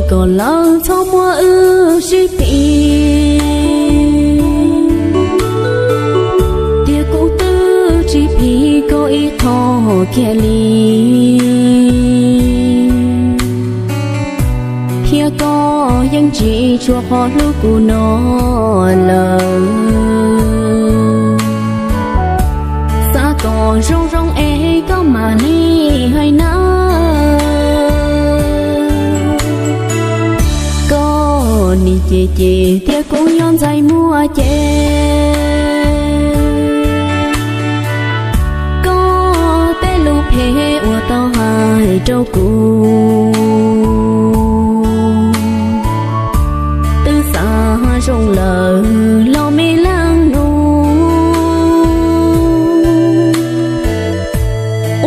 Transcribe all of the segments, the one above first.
Kom lawv txhob muab wb sib phim, tiag kuv twb tsis phim koj ib qho kiag li, thiab koj yeej tsis tshua qhov hlub kuv no lawm. Xav kom zoo zoo es koj mam li hais nawb. Koj nim cem cem tias kuv yog ntxhais muaj cem, koj tej lus phem uas tau hais rau kuv, twb xav zoo lawm los me leej nus,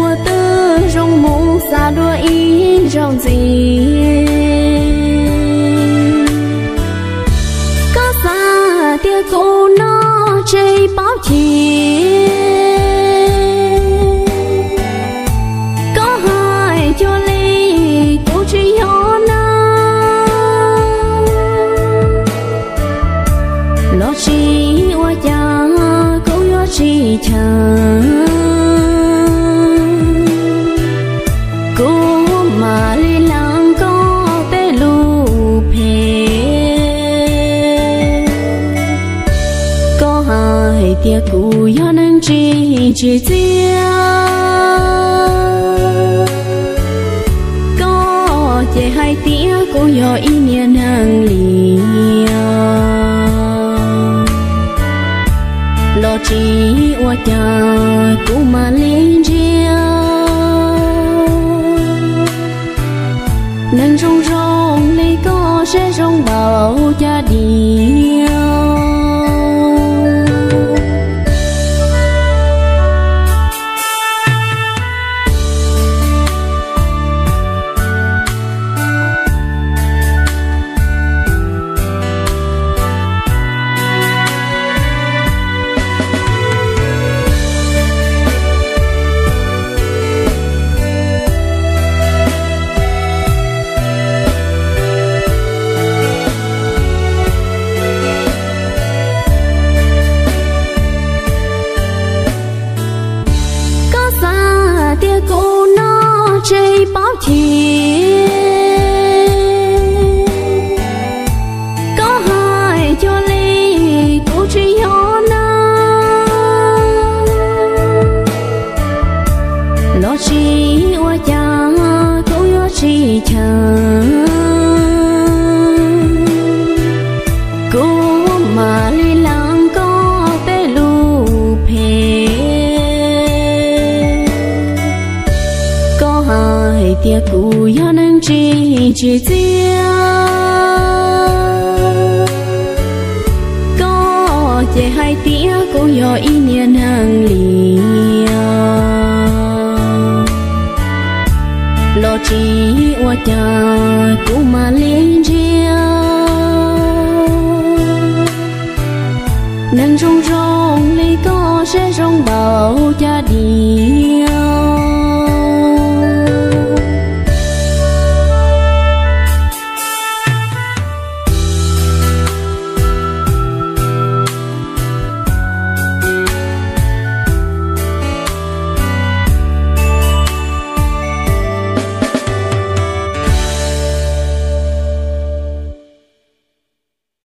ua twb zoo mus xav dua ib zaug ntxiv. Koj xav tias kuv noj tseg paub chim, koj hais cuag li kuv tsis yog na, los sis ua cas kuv yuav tsis chaw, kuv mam li lees koj tej lus phem. Koj hais tias kuv yog neeg tsis tsim txiaj, koj ces hais tias kuv yog ib niag neeg liam, los sis ua cas kuv mam li ntsia neeg zoo zoo li koj seb zoo npaum cas diam. Koj xav tias kuv noj tseg paub chim, koj hais cuag li kuv tsis yog na, los sis ua cas kuv yuav tsis chaw, kuv mam li lees koj tej lus phem. Koj hais tias kuv yog neeg tsis tsim txiaj, koj ces hais tias kuv yog ib niag neeg liam, los sis ua cas kuv mam li ntsia neeg zoo zoo li koj seb zoo npaum cas diam.